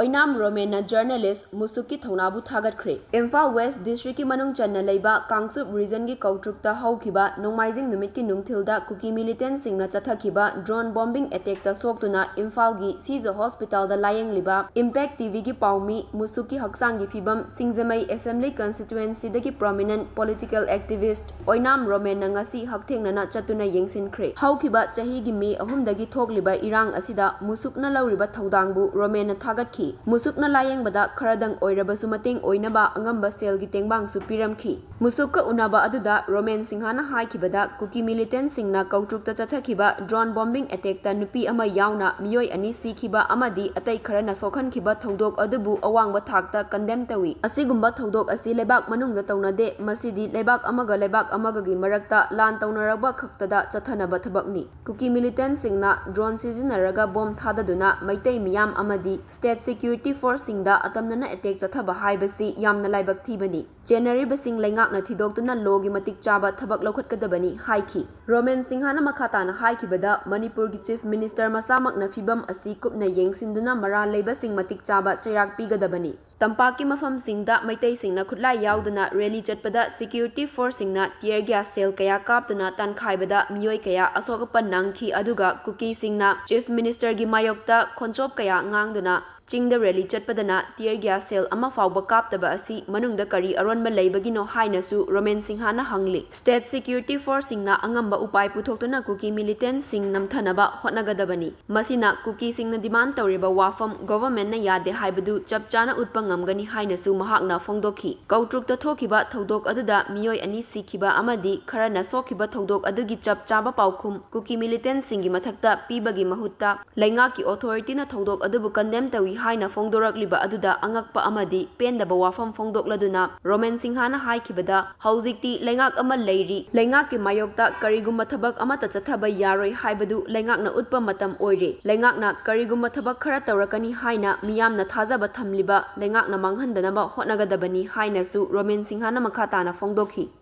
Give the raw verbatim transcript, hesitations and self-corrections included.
ꯑꯣꯏꯅꯥꯝ ꯔꯣꯃꯦꯟꯅ journalist ꯃꯨꯁꯨꯛꯀꯤ ꯊꯧꯅꯥꯕꯨ ꯊꯥꯒꯠꯈ꯭ꯔꯦ꯫ Imphal West Districtꯀꯤ ꯃꯅꯨꯡ ꯆꯟꯅ ꯂꯩꯕ ꯀꯥꯡꯆꯨꯞ regionꯒꯤ ꯀꯧꯇ꯭ꯔꯨꯛꯇ ꯍꯧꯈꯤꯕ ꯅꯣꯡꯃꯥꯏꯖꯤꯡ ꯅꯨꯃꯤꯠꯀꯤ ꯅꯨꯡꯊꯤꯜꯗ ꯀꯨꯀꯤ militantꯁꯤꯡꯅ ꯆꯠꯊꯈꯤꯕ drone bombing attackꯇ ꯁꯣꯛꯇꯨꯅ ꯏꯝꯐꯥꯜꯒꯤ ꯁꯤꯖ hospitalꯗ ꯂꯥꯌꯦꯡꯂꯤꯕ Impact TVꯒꯤ ꯄꯥꯎꯃꯤ ꯃꯨꯁꯨꯛꯀꯤ ꯍꯛꯆꯥꯡꯒꯤ ꯐꯤꯕꯝ ꯁꯤꯡꯖꯃꯩ Assembly Constituencyꯗꯒꯤ prominent political activist ꯑꯣꯏꯅꯥꯝ ꯔꯣꯃꯦꯟꯅ ꯉꯁꯤ ꯍꯛꯊꯦꯡꯅꯅ ꯆꯠꯇꯨꯅ ꯌꯦꯡꯁꯤꯟꯈ꯭ꯔꯦ꯫ ꯍꯧꯈꯤꯕ ꯆꯍꯤꯒꯤ ꯃꯦ ꯑꯍꯨꯝꯗꯒꯤ ꯊꯣꯛꯂꯤꯕ ꯏꯔꯥꯡ ꯑꯁꯤꯗ ꯃꯨꯁꯨꯛꯅ ꯂꯧꯔꯤꯕ ꯊꯧꯗꯥꯡꯕꯨ ꯔꯣꯃꯦꯟꯅ ꯊꯥꯒꯠꯈꯤ꯫ ꯃꯨꯁꯨꯛꯅ ꯂꯥꯌꯦꯡꯕꯗ ꯈꯔꯗꯪ ꯑꯣꯏꯔꯕꯁꯨ ꯃꯇꯦꯡ ꯑꯣꯏꯅꯕ ꯑꯉꯝꯕ ꯁꯦꯜꯒꯤ ꯇꯦꯡꯕꯥꯡꯁꯨ ꯄꯤꯔꯝꯈꯤ꯫ ꯃꯨꯁꯨꯛꯀ ꯎꯅꯕ ꯑꯗꯨꯗ ꯔꯣꯃꯦꯟ ꯁꯤꯡꯍꯅ ꯍꯥꯏꯈꯤꯕꯗ, ꯀꯨꯀꯤ militantꯁꯤꯡꯅ ꯀꯧꯇ꯭ꯔꯨꯛꯇ ꯆꯠꯊꯈꯤꯕ drone bombing attackꯇ ꯅꯨꯄꯤ ꯑꯃ ꯌꯥꯎꯅ ꯃꯤꯑꯣꯏ ꯑꯅꯤ ꯁꯤꯈꯤꯕ ꯑꯃꯗꯤ ꯑꯇꯩ ꯈꯔꯅ ꯁꯣꯛꯍꯟꯈꯤꯕ ꯊꯧꯗꯣꯛ ꯑꯗꯨꯕꯨ ꯑꯋꯥꯡꯕ ꯊꯥꯛꯇ condemn ꯇꯧꯏ꯫ ꯑꯁꯤꯒꯨꯝꯕ ꯊꯧꯗꯣꯛ ꯑꯁꯤ ꯂꯩꯕꯥꯛ ꯃꯅꯨꯡꯗ ꯇꯧꯅꯗꯦ꯫ ꯃꯁꯤꯗꯤ ꯂꯩꯕꯥꯛ ꯑꯃꯒ ꯂꯩꯕꯥꯛ ꯑꯃꯒꯒꯤ ꯃꯔꯛꯇ ꯂꯥꯟ ꯇꯧꯅꯔꯛꯄ ꯈꯛꯇꯗ ꯆꯠꯊꯅꯕ ꯊꯕꯛꯅꯤ꯫ ꯀꯨꯀꯤ militantꯁꯤꯡꯅ drone ꯁꯤꯖꯤꯟꯅꯔꯒ bomb ꯊꯥꯗꯗꯨꯅ ꯃꯩꯇꯩ ꯃꯤꯌꯥꯝ ꯑꯃꯗꯤ state security forceꯁꯤꯡꯗ ꯑꯇꯝꯅꯅ attack ꯆꯠꯊꯕ ꯍꯥꯏꯕꯁꯤ ꯌꯥꯝꯅ ꯂꯥꯏꯕꯛ ꯊꯤꯕꯅꯤ꯫ ꯆꯦꯟꯅꯔꯤꯕꯁꯤꯡ ꯂꯩꯉꯥꯛꯅ ꯊꯤꯗꯣꯛꯇꯨꯅ lawꯒꯤ ꯃꯇꯤꯛ ꯆꯥꯕ ꯊꯕꯛ ꯂꯧꯈꯠꯀꯗꯕꯅꯤ ꯍꯥꯏꯈꯤ꯫ ꯔꯣꯃꯦꯟ ꯁꯤꯡꯍꯅ ꯃꯈꯥ ꯇꯥꯅ ꯍꯥꯏꯈꯤꯕꯗ, ꯃꯅꯤꯄꯨꯔꯒꯤ Chief Minister ꯃꯁꯥꯃꯛꯅ ꯐꯤꯕꯝ ꯑꯁꯤ ꯀꯨꯞꯅ ꯌꯦꯡꯁꯤꯟꯗꯨꯅ ꯃꯔꯥꯜ ꯂꯩꯕꯁꯤꯡ ꯃꯇꯤꯛ ꯆꯥꯕ ꯆꯩꯔꯥꯛ ꯄꯤꯒꯗꯕꯅꯤ꯫ ꯇꯝꯄꯥꯛꯀꯤ ꯃꯐꯝꯁꯤꯡꯗ ꯃꯩꯇꯩꯁꯤꯡꯅ ꯈꯨꯠꯂꯥꯏ ꯌꯥꯎꯗꯅ rally ꯆꯠꯄꯗ security forceꯁꯤꯡꯅ tear gas shell ꯀꯌꯥ ꯀꯥꯞꯇꯨꯅ ꯇꯥꯟꯈꯥꯏꯕꯗ ꯃꯤꯑꯣꯏ ꯀꯌꯥ ꯑꯁꯣꯛ ꯑꯄꯟ ꯅꯪꯈꯤ꯫ ꯑꯗꯨꯒ ꯀꯨꯀꯤꯁꯤꯡꯅ Chief Ministerꯒꯤ ꯃꯥꯌꯣꯛꯇ ꯈꯣꯟꯆꯣꯞ ꯀꯌꯥ ꯉꯥꯡꯗꯨꯅ ꯆꯤꯡꯗ rally ꯆꯠꯄꯗꯅ tear gas shell ꯑꯃ ꯐꯥꯎꯕ ꯀꯥꯞꯇꯕ ꯑꯁꯤ ꯃꯅꯨꯡꯗ ꯀꯔꯤ ꯑꯔꯣꯟꯕ ꯂꯩꯕꯒꯤꯅꯣ ꯍꯥꯏꯅꯁꯨ ꯔꯣꯃꯦꯟ ꯁꯤꯡꯍꯅ ꯍꯪꯂꯤ꯫ State security forceꯁꯤꯡꯅ ꯑꯉꯝꯕ ꯎꯄꯥꯏ ꯄꯨꯊꯣꯛꯇꯨꯅ ꯀꯨꯀꯤ militantꯁꯤꯡ ꯅꯝꯊꯅꯕ ꯍꯣꯠꯅꯒꯗꯕꯅꯤ꯫ ꯃꯁꯤꯅ ꯀꯨꯀꯤꯁꯤꯡꯅ demand ꯇꯧꯔꯤꯕ ꯋꯥꯐꯝ governmentꯅ ꯌꯥꯗꯦ ꯍꯥꯏꯕꯗꯨ ꯆꯞ ꯆꯥꯅ ꯎꯠꯄ ꯉꯝꯒꯅꯤ ꯍꯥꯏꯅꯁꯨ ꯃꯍꯥꯛꯅ ꯐꯣꯡꯗꯣꯛꯈꯤ꯫ ꯀꯧꯇ꯭ꯔꯨꯛꯇ ꯊꯣꯛꯈꯤꯕ ꯊꯧꯗꯣꯛ ꯑꯗꯨꯗ ꯃꯤꯑꯣꯏ ꯑꯅꯤ ꯁꯤꯈꯤꯕ ꯑꯃꯗꯤ ꯈꯔꯅ ꯁꯣꯛꯈꯤꯕ ꯊꯧꯗꯣꯛ ꯑꯗꯨꯒꯤ ꯆꯞ ꯆꯥꯕ ꯄꯥꯎꯈꯨꯝ ꯀꯨꯀꯤ militantꯁꯤꯡꯒꯤ ꯃꯊꯛꯇ ꯄꯤꯕꯒꯤ ꯃꯍꯨꯠꯇ ꯂꯩꯉꯥꯛꯀꯤ authorityꯅ ꯊꯧꯗꯣꯛ ꯑꯗꯨꯕꯨ condemn ꯇꯧꯏ ꯍꯥꯏꯅ ꯐꯣꯡꯗꯣꯔꯛꯂꯤꯕ ꯑꯗꯨꯗ ꯑꯉꯛꯄ ꯑꯃꯗꯤ ꯄꯦꯟꯗꯕ ꯋꯥꯐꯝ ꯐꯣꯡꯗꯣꯛꯂꯗꯨꯅ ꯔꯣꯃꯦꯟ ꯁꯤꯡꯍꯅ ꯍꯥꯏꯈꯤꯕꯗ, ꯍꯧꯖꯤꯛꯇꯤ ꯂꯩꯉꯥꯛ ꯑꯃ ꯂꯩꯔꯤ, ꯂꯩꯉꯥꯛꯀꯤ ꯃꯥꯌꯣꯛꯇ ꯀꯔꯤꯒꯨꯝꯕ ꯊꯕꯛ ꯑꯃꯠꯇ ꯆꯠꯊꯕ ꯌꯥꯔꯣꯏ ꯍꯥꯏꯕꯗꯨ ꯂꯩꯉꯥꯛꯅ ꯎꯠꯄ ꯃꯇꯝ ꯑꯣꯏꯔꯦ꯫ ꯂꯩꯉꯥꯛꯅ ꯀꯔꯤꯒꯨꯝꯕ ꯊꯕꯛ ꯈꯔ ꯇꯧꯔꯛꯀꯅꯤ ꯍꯥꯏꯅ ꯃꯤꯌꯥꯝꯅ ꯊꯥꯖꯕ ꯊꯝꯂꯤꯕ ꯂꯩꯉꯥꯛꯅ ꯃꯥꯡꯍꯟꯗꯅꯕ ꯍꯣꯠꯅꯒꯗꯕꯅꯤ ꯍꯥꯏꯅꯁꯨ ꯔꯣꯃꯦꯟ ꯁꯤꯡꯍꯅ ꯃꯈꯥ ꯇꯥꯅ ꯐꯣꯡꯗꯣꯛꯈꯤ꯫